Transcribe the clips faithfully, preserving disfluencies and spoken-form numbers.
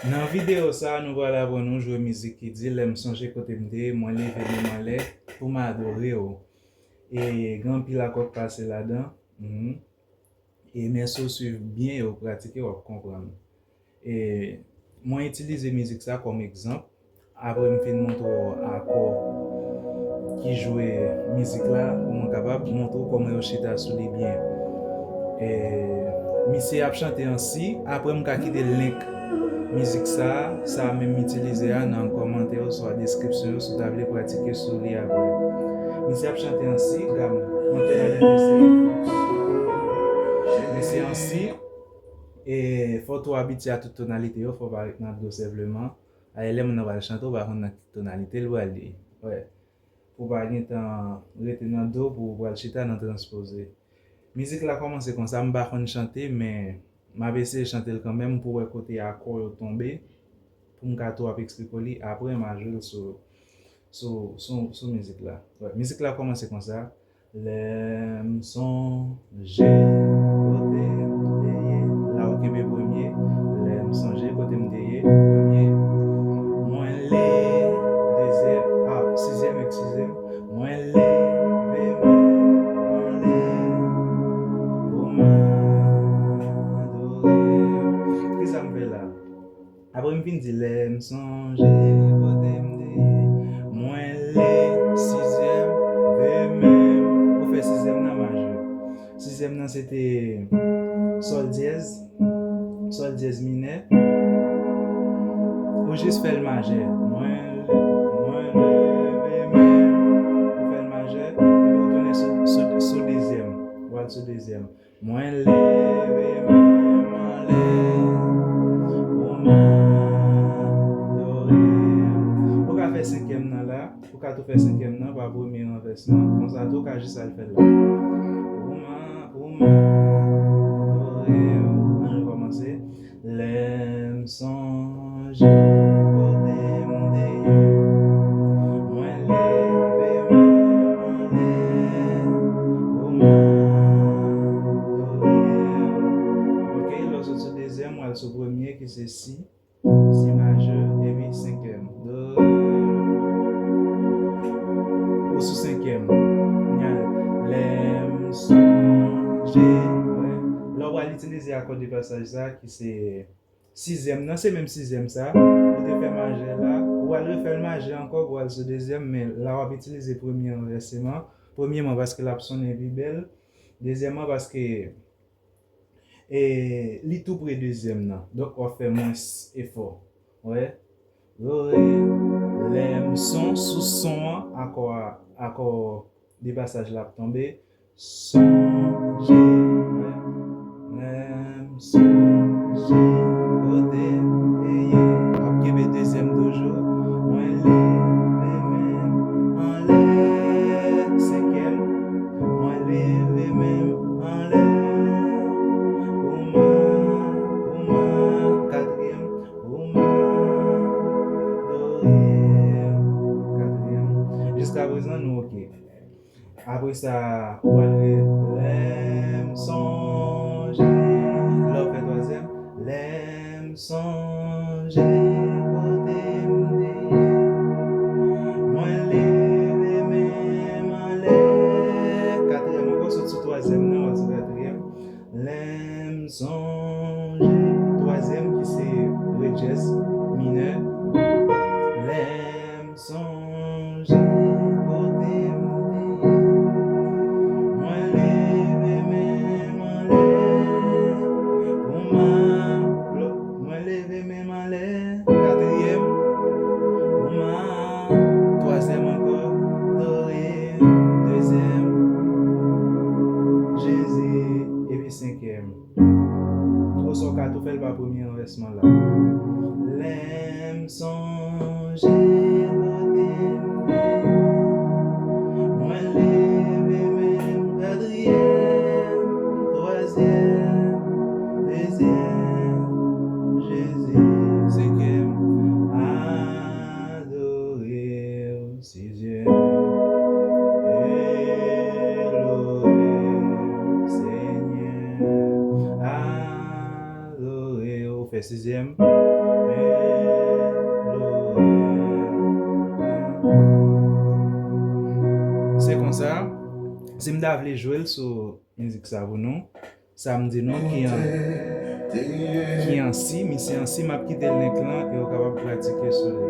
Nan videyo sa a, nou pral aprann yon jwe mizik ki di, lè m sonje kote m te ye, mwen leve men m anlè pou m adore w. E gen anpil akò k pase ladan. Mhm. E men si w swiv byen e w pratike, w ap konprann. E mwen itilize mizik sa kòm egzanp. Apre m fin montre w akò ki jwe mizik la, pou mwen kapab montre w kòman yo chita sou li byen. E misye ap chante an si, apre m ka kite link mizik sa, sa a menm m itilize a nan kòmantè yo, swa deskripsyon yo, si w ta vle pratike sou li apre. Misye ap chante an si, gam, mwen te nan lide se, men se an si, e fò w tou abitye a tout tonalite yo, fò w pa ret nan do senpleman. Ayè, lè moun nan pral chante, ou pa konn nan ki tonalite l pral ye. Wè. Pou w pa gentan rete nan do, pou w pral chita nan transpoze. Mizik la kòmanse konsa, m pa konn chante, men m ap eseye chante l kanmenm pou w wè kote akò yo tonbe, pou m ka tou ap eksplike w li, apre m a jwe l sou, sou, sou, sou mizik la. Wè, mizik la kòmanse konsa. Lè m sonje kote m te ye. La ou kenbe premye. Lè m sonje kote m te ye. Premye. Mwen le, dezyèm, ah, sizyèm, eskize m. Mwen leve men m anlè pou m adore w. Kisa m fè la? Apre m fin di, lè m sonje kote m te ye, mwen le sizyèm, ve menm, ou fè sizyèm nan majè. Sizyèm nan se te sòl dyèz, sòl dyèz minè. Ou jis fè l majè. Mwen, mwen leve menm, ou fè l majè, epi ou tounen sou, sou, sou dezyèm. Ou al sou dezyèm. Mwen leve men m anlè pou m adore w. Ou ka fè senkyèm nan la, ou ka tou fè senkyèm nan pa premye ranvèsman. Konsa tou, ou ka jis al fè l la. Pou m a-, pou m adore w. Ann rekòmanse. Lè m sonje kote m te ye, mwen leve men m anlè pou m adore w. Ok, lè w sot sou dezyèm, w al sou premye ki se si, si majè, epi senkyèm. Do, ou sou senkyèm. Lè m sonje, wè. Lè w al itilize akò de pasaj sa ki se sizyèm nan, se menm sizyèm sa, ou te fè majè la, ou al refè l majè ankò pou al sou dezyèm, men la w ap itilize premye ranvèseman. Premyèman, paske l ap sonnen pi bèl. Dezyèmman, paske, e, li tou pre dezyèm nan. Donk, w ap fè mwens efò. Wè? Lè m son, sou son an, akò a, akò de pasaj la ap tonbe. Sonje, lè m sonje kote m te ye. W ap kenbe dezyèm toujou. Mwen leve men m anlè, senkyèm. Mwen leve men m anlè pou m, pou m, katriyèm. Pou m adore w. Katriyèm. Jiska prezan, nou ok. Apre sa, ou pral rele, lè m sonje. Lè w fè twazyèm, lè m sonje kote m te ye. Mwen leve men m anlè. Katriyèm ankò, sot sou twazyèm nan, w al sou katriyèm. Lè m sonje. Twazyèm ki se re dyèz minè. Lè m sonje kote m te ye. Mwen leve men m anlè pou m a-, mwen leve men m anlè. Katriyèm, pou m a-, twazyèm ankò, adore, dezyèm, Jezi, epi senkyèm. Oswa w ka tou fè l pa premye ranvèsman la. Lè m sonje kote m te ye, mwen leve men m, katriyèm, twazyèm, dezyèm, Jezi, senkyèm, adore w, sizyèm, elore w, Senyè, adore w, fè sizyèm. Se konsa, si m ta vle jwe l sou mizik sa pou nou, sa m di nou ki an, ki an si, mi se an si, m ap kite link lan e w kapab pratike sou li.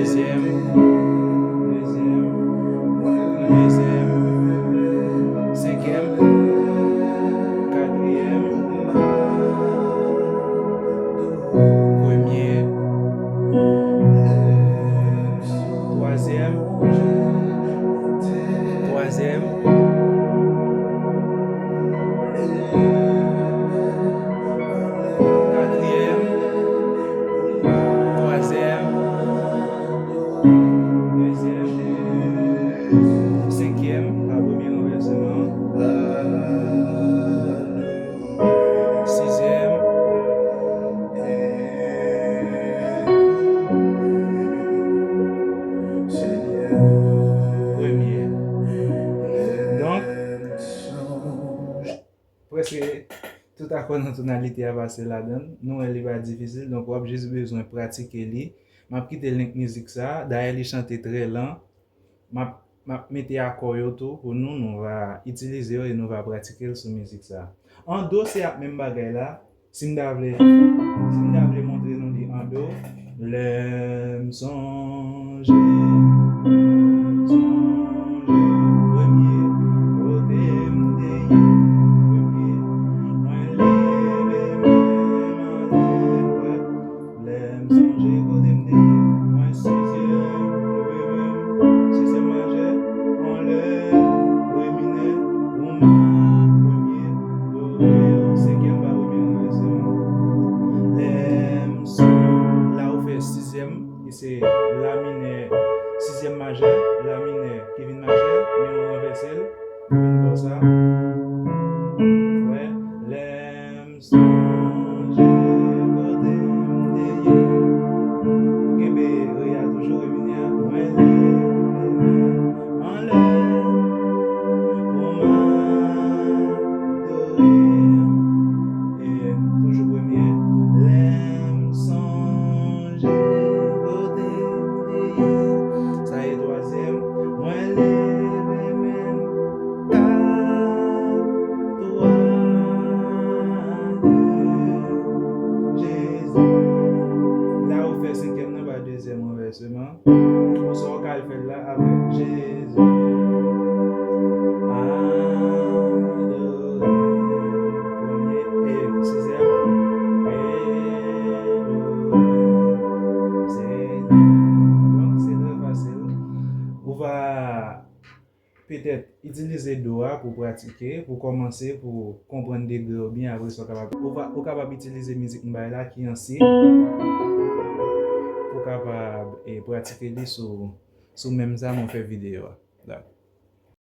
Dezyèm, dezyèm, dezyèm, senkyèm, katriyèm, premye, twazyèm, twazyèm, katriyèm, twazyèm, dezyèm, senkyèm, pa premye ranvèseman, sizyèm, premye. Donk, prèske tout akò nan tonalite a pase ladan l. Nou wè li pa difisil, donk w ap jis bezwen pratike li. M ap kite link mizik sa a. Dayè, li chante trè lan. M ap, m ap mete akò yo tou pou nou. Nou va itilize yo e nou va pratike l sou mizik sa a. An do, se ap menm bagay la. Si m ta vle, si m ta vle montre nou li an do, lè m sonje, lè m sonje premye kote m te ye, premye, mwen leve men m anlè, wè, lè m sonje kote m te ye, mwen sizyèm, leve men m, sizyèm majè, anlè, re minè, pou m a premye, dore w, senkyèm pa premye ranvèseman. Lè m son, la ou fè sizyèm, ki se la minè, sizyèm majè, la minè ki vin majè, men ou ranvèse l, vin konsa. Wè, lè m sonje kote m te ye. Ou kenbe re a toujou, re minè a. Mwen leve men anlè pou m adore w. E toujou premye. Lè m sonje kote m te ye. Sa e twazyèm. Mwen leve men m. Kat, twa, de, Jezi. La ou fè senkyèm nan pa dezyèm ranvèseman. Oswa ou ka al fè l la apre. Jezi. Adore. Premye e sizyèm. E louwe Senyè. Donk, se trè fasil. Ou va petèt itilize do a pou pratike, pou kòmanse, pou konprann degre yo byen, apre sa w kapab, ou va, ou kapab itilize mizik m bay la ki an si, pou w kapab, e, pratike li sou, sou menm sa mwen fè videyo a. Dakò.